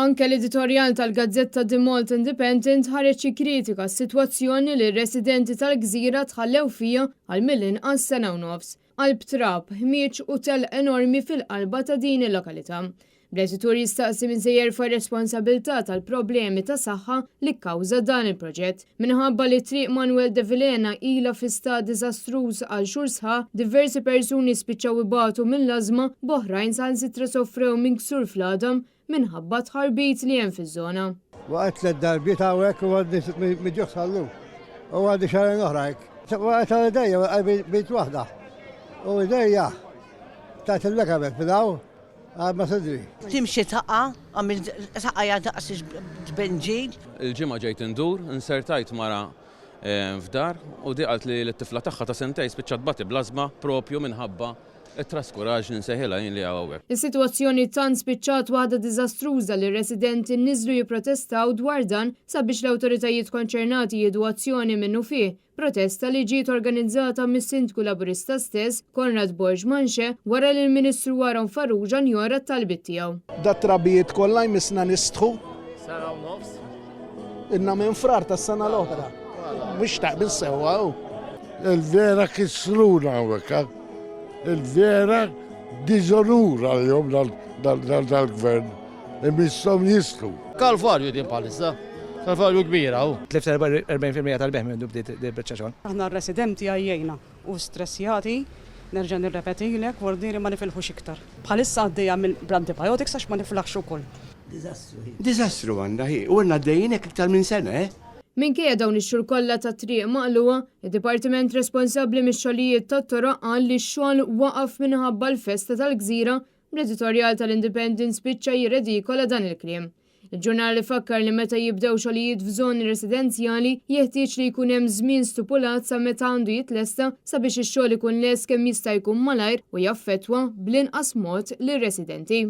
Anke l-editorjal tal-gazzetta The Malta Independent ħareġ jikkritika s-sitwazzjoni li r-residenti tal-gżira tħallew fiha għal mill-inqas sena u nofs. Qalb trab, ħmieġ u telq enormi fil-qalba ta' din il-lokalità. Bl-editur jistaqsi min se jerfa' r-responsabilità tal-problemi ta' saħħa li kkawża dan il-proġett. Minħabba li Triq Manuel de Vilhena ilha fi stat diżastruż għal xhur sħaħ, diversi persuni spiċċaw ibatu mill-ażma, b'oħrajn saħansitra sofrew minn ksur fl-għadam minħabba t-tħarbit li hemm fiż-żona. Waqgħet tlett darbiet hawnhekk u għadni miġugħ sal-lum. U għadni xahrejn oħra hekk. Waqgħet għal idejja, waqgħet bint waħda. U idejja tajt il-legament minn hawn għal ma sidri. Timxi taqa', għamil saqajja daqs tbenġil. Il-Ġimgħa ġejt indur, insertajt mara f'dar u di qaltli li t-tifla tagħha ta' sentejn spiċċat tbati bl-ażma propju minħabba t-traskuraġni nsejħilha jien li hawn hawnhekk. Is-sitwazzjoni tant spiċċat waħda diżastruża li r-residenti niżlu jipprotestaw dwar dan sabiex l-awtoritajiet konċernati jieħdu azzjoni minnufih Protesta li ġiet organizzata mis-Sindku Laburista stess, Conrad Borg Manche, wara li l-Ministru Aaron Farrugia njora t-talbiet tiegħu. Dat-trabijiet kollha jmissna nistħu. Sena u nofs. Ilna minn Frar tas-sena l-oħra. Mhux taqbil sewwa hu. Il-vera kissruna hawnhekk, il-vera diżonur għalihom dal-gvern. Imisshom jistħu. Kalvarju din bħalissa. Kalvarju kbira hu. Tlift 40% tal-bejgħ minn mindu bdiet din il-biċċa xogħol. Aħna r-residenti għajjejna u stressjati, nerġa' nirrepetilek, vordieri ma nifilħux iktar. Bħalissa għaddejja bl-antibiotics għax ma niflaħx ukoll. Diżastru hi. Diżastru għandna hi. U ilna għaddejjin hekk iktar minn sena, eh. Minkejja dawn ix-xhur kollha ta' triq maqlugħa, id-dipartiment responsabbli mix-xogħlijiet tat-toroq qal li x-xogħol waqaf minħabba l-festa tal-gżira L-editorjal tal-Independent spiċċa jirredikola dan il-kliem. Il-ġurnal ifakkar li meta jibdew xogħlijiet f'żoni residenzjali, jeħtieġ li jkun hemm żmien stipulat sa meta għandu jitlesta sabiex ix-xogħol ikun lest kemm jista' jkun malajr u jaffettwa bl-inqas mod lir-residenti.